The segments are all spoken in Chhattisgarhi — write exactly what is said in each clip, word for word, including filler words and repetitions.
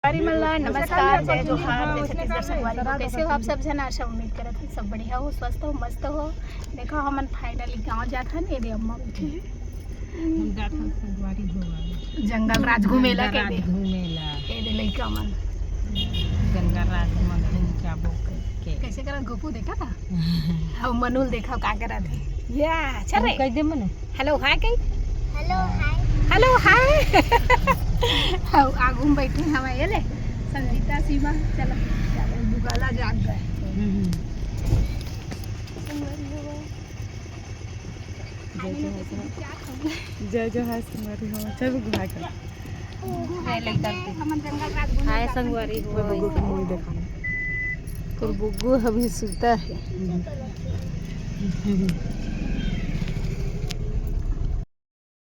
संगवारी मन ला नमस्कार, जय जोहार, जय छत्तीसगढ़ संगवारी हो। कैसे हो आप सब झन? आशा उम्मीद करत हन सब बढ़िया हो, स्वस्थ हो, मस्त हो। देखो हमन finally गाँव जात हन, ये दे अम्मा बैठी है। हम जात हन संगवारी हो। जंगल राज घूमेला जंगल के राज दे। घूमेला। ये दे लइका मन। जंगल राज मन घूम के आबो करके। कैसे करत गोपू देखा था? हम मनुल देखा का करत है। या, चल रे। कह दे मने। Hello hi कही। Hello hi। Hello hi। हम आगू में बैठे हमारे ये ले संगीता सीमा। चलो, चलो, बुगाला जाग गए। जय जोहार संगवारी हो। चल गुहा के। हाय संगवारी हो। तोर बुग्गू अभी सुता है।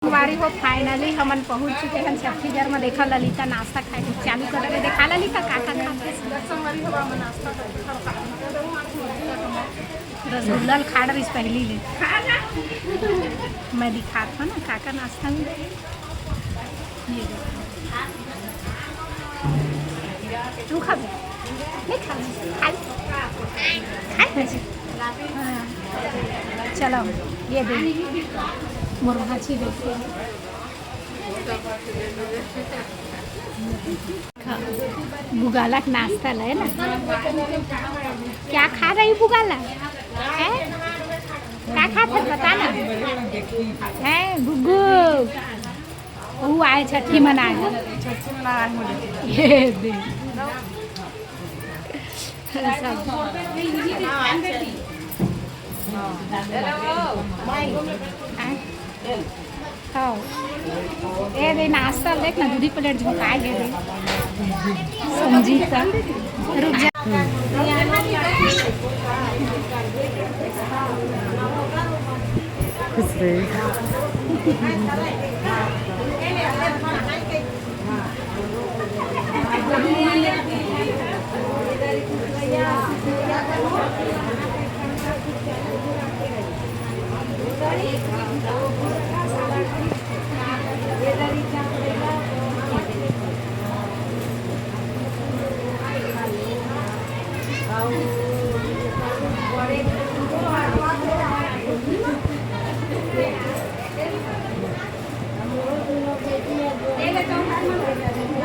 संगवारी हो, finally हमन पहुंच चुके हन छत्तीसगढ़ में। देखा ललिता नाश्ता खाए के चालू कर दे। देखा ललिता का का खाते। रसगुल्ला ल खा डरिस पहली ले। मैं दिखात हूँ ना का का नाश्ता में। ये देखो। तू खाबे? नहीं खाबे? खाई। खाई बच्चे। हाँ। चलो, ये दे। मोर भांची देखो। बुगाला के नाश्ता ले ना। क्या खा रही बुगाला? हैं? क्या खात है बता ना। हैं गुग्गू? वो आए छठी मनाए। छठी मनाए मुझे। ये दे। सब। हैं? हाँ। ए दे नाश्ता देख ना, दूधी प्लेट झोंकाए गे दे। संजीता, रुक जा। खुश रही।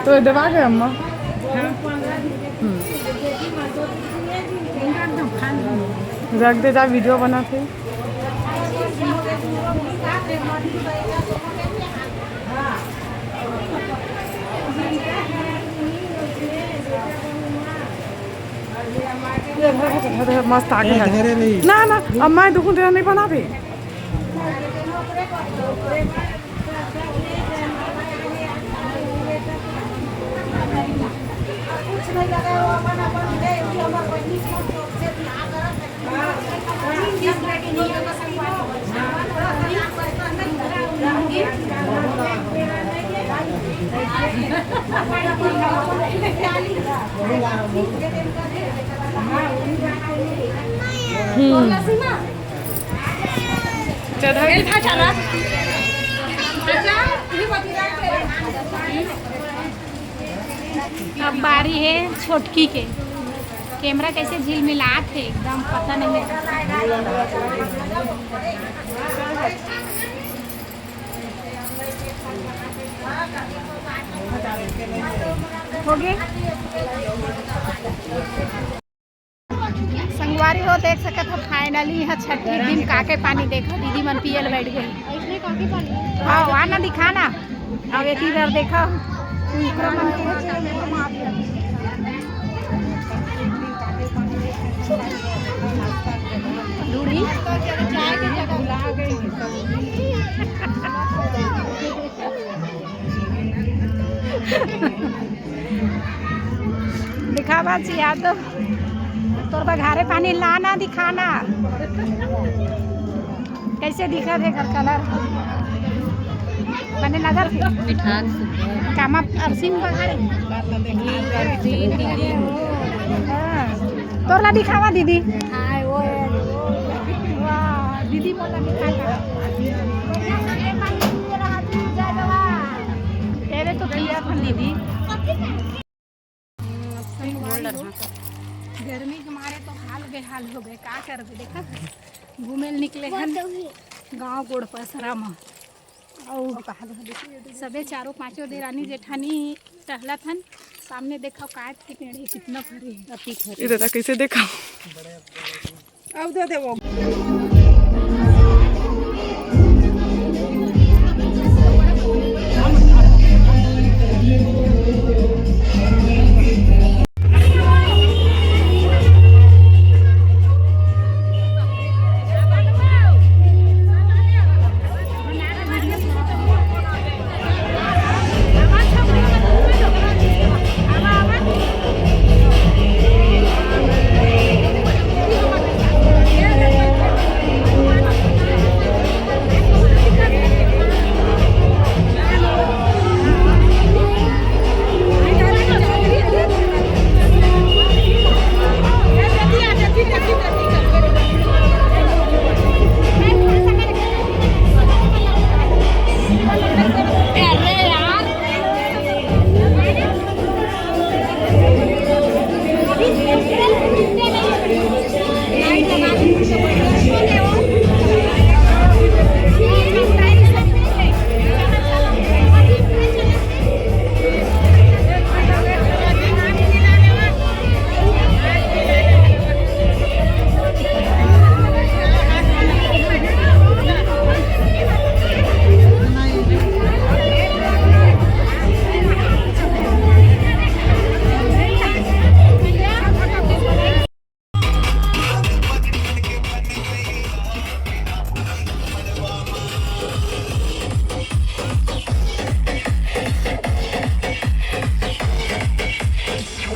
तो दबा गए अम्मा। हम्म। रख दे, जा वीडियो बना थे। मस्त आगे है। ना ना, अम्मा दुखुन तेरा नहीं बना दे। हम्म। चढ़ाई। अब बारी है छोटकी के। कैमरा कैसे झिलमिलात है, एकदम पता नहीं है। हो गए। संगवारी हो, देख सकत हो, finally यहाँ छठी दिन काके पानी देखो, दीदी मन पियल बैठ गई। हाँ, वहाँ ना दिखा ना। अब एक इधर देखो। ढूंढी। दिखावा चिया तो तोर बघारे पानी लाना दिखाना। कैसे दिखत हे एकर कलर? मने लगत हे। मिठास सुपर। कामा अरसिन बघारे। अरसिन दीदी। हाँ। तोर ला दिखावा दीदी। हाय, वो है। वाह, दीदी मोला दिखाता। तेरे तो किया था दीदी। गर्मी के मारे तो हाल बेहाल हो गए, का करबे। देखा, घूमे ल निकले हन गाँव गोड़ पसरा म। अउ सबे चारों पांचों देरानी जेठानी टहलत हन। सामने देखा, काट के पेड़ हे, कितना फरे हे। ए दादा, कैसे देखा? अब दे देबो।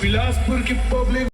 बिलासपुर की पब्लिक।